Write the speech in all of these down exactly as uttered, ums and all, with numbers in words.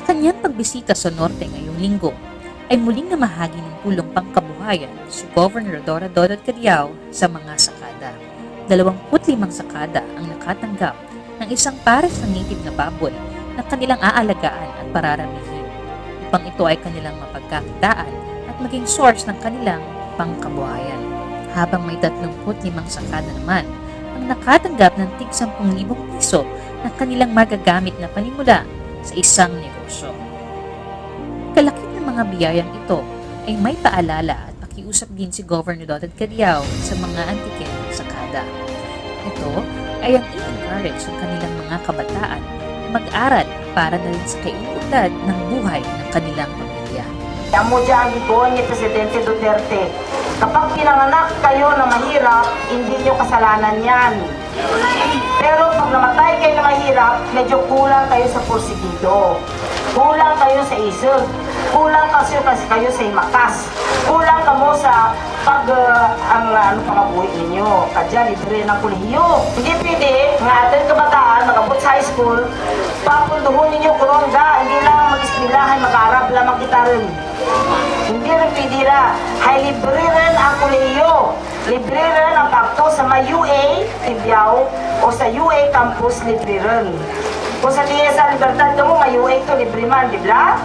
Kanyang pagbisita sa Norte ngayong linggo ay muling namahagi ng tulong pangkabuhayan si Governor Rhodora Dodod Cadiao sa mga sakada. Dalawampu't limang sakada ang nakatanggap ng isang pares ng native na baboy na kanilang aalagaan at pararamihin, upang ito ay kanilang mapagkakitaan at maging source ng kanilang pangkabuhayan. Habang may tatlumpu't limang sakada naman ang nakatanggap ng tig sampung libong piso na kanilang magagamit na panimula sa isang negosyo. Kalakip ng mga biyayang ito ay may paalala at pakiusap din si Governor Dodod Cadiao sa mga Antiqueñong sakada. Ito ay ang i-encourage ang kanilang mga kabataan na mag-aral para na rin sa kaiuunlad ng buhay ng kanilang pamilya. Amo dya ang giingon ni Presidente Duterte, kapag pinanganak kayo na mahirap, hindi niyo kasalanan yan. Pero pag namatay kayo na mahirap, medyo kulang kayo sa pursigido. Kulang kayo sa isug. Kulang kasi, kasi kayo sa himakas. Kulang kamo sa pag, ah, ang, ah, ano, pangabuhi ninyo. Kadya, libre ang kolehiyo. Hindi pwede nga atun kabataan, mag-abot sa high school, papunduhon ninyo, kuno ra, hindi lang mag-eskwela, hay mag-aral lamang kita run. Hindi run pwede ra. Hay libre run ang kolehiyo. Libre run ang pagtudlo sa may U A Tibiao o sa U A campus, libre run. Kung sa T S A Libertad kamo, may U A to, libre man, di bala?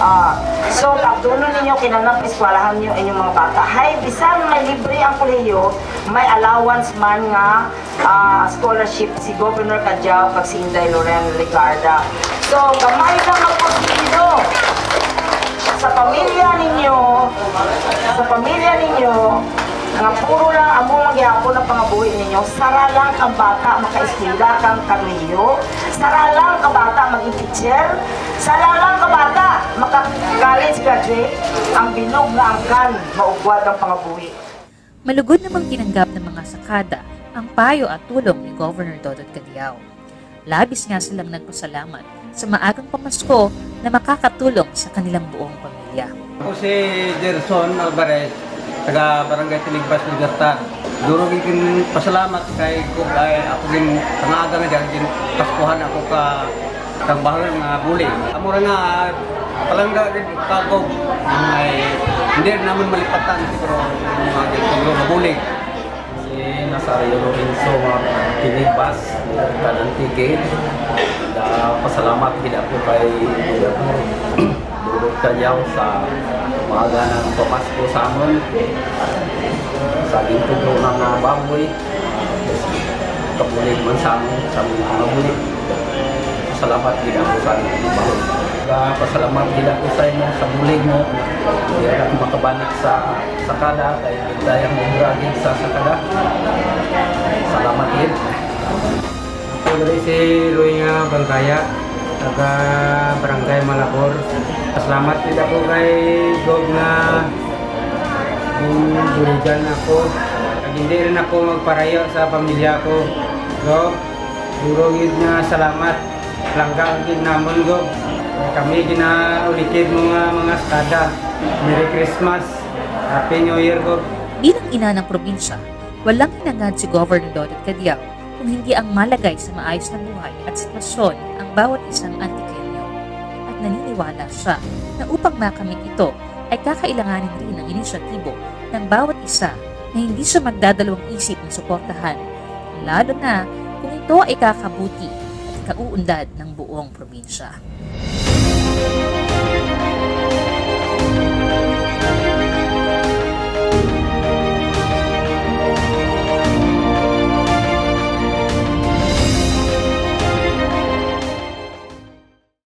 Ah, so, pagtudlo ninyo, kinahanglan paeskwelahon ninyo inyong mga bata. Hay, bisan may libre ang kolehiyo, may allowance man nga, ah, scholarship si Governor Cadiao kag si Inday Loren Legarda. So, gamay lang magpursigido. Sa pamilya ninyo, sa pamilya ninyo, nga puro lang amo man gihapon ang pangabuhi ninyo, sara lang ka bata makaeskwela kang kolehiyo, sara lang ka bata maging teacher, sara lang ka bata maka-college graduate, ang bilog nga angkan, maugwad ang pangabuhi. Malugod namang tinanggap ng mga sakada ang payo at tulong ni Governor Dodod Cadiao. Labis nga silang nagpasalamat sa maagang pamasko na makakatulong sa kanilang buong pamilya. Ako si Gerson Alvarez, taga Barangay Tinigbas, Libertad. Duro gid ginpasalamat kay Gov, ay ako gin, kang aga nga dyan, ginpaskuhan ako ka, kang bahul nga bulig. Amo ra nga, palangga gid ka, Gov, ay hindi namun malipatan siguro ang mga ginpugro nga bulig. Si Nazario Lorenzo nga Tinigbas, Libertad, Antique. Nagapasalamat gid ako kay Governor Dodod Cadiao sa maaga nga pamasko sa amun. Sa gintugro nga baboy, kabulig man sa amun, sa amun nga bulig. Salamat gid ako sa amun baboy. Nagapasalamat gid ako sa imo, sa bulig mo. Diri ako makabalik sa sakada, kay dayang obra gid sa sakada. Salamat gid. Ako diri si Roy nga Bangkaya, taga Barangay Malabor. Salamat gid ako kay Gov nga ginbuligan ako. Kag hindi run ako magparayo sa pamilya ko. Gov, duro gid nga salamat. Palangga gid namun, Gov. Kami ginaulikid mo nga mga sakada. Merry Christmas. Happy New Year, Gov. Bilang ina ng probinsya, walang hinangad si Governor Dodod Cadiao kung hindi ang malagay sa maayos na buhay at sitwasyon ang bawat isang Antiqueño. At naniniwala siya na upang makamit ito ay kakailanganin rin ang inisyatibo ng bawat isa na hindi siya magdadalawang isip na suportahan, lalo na kung ito ay kakabuti at ikauunlad ng buong probinsya.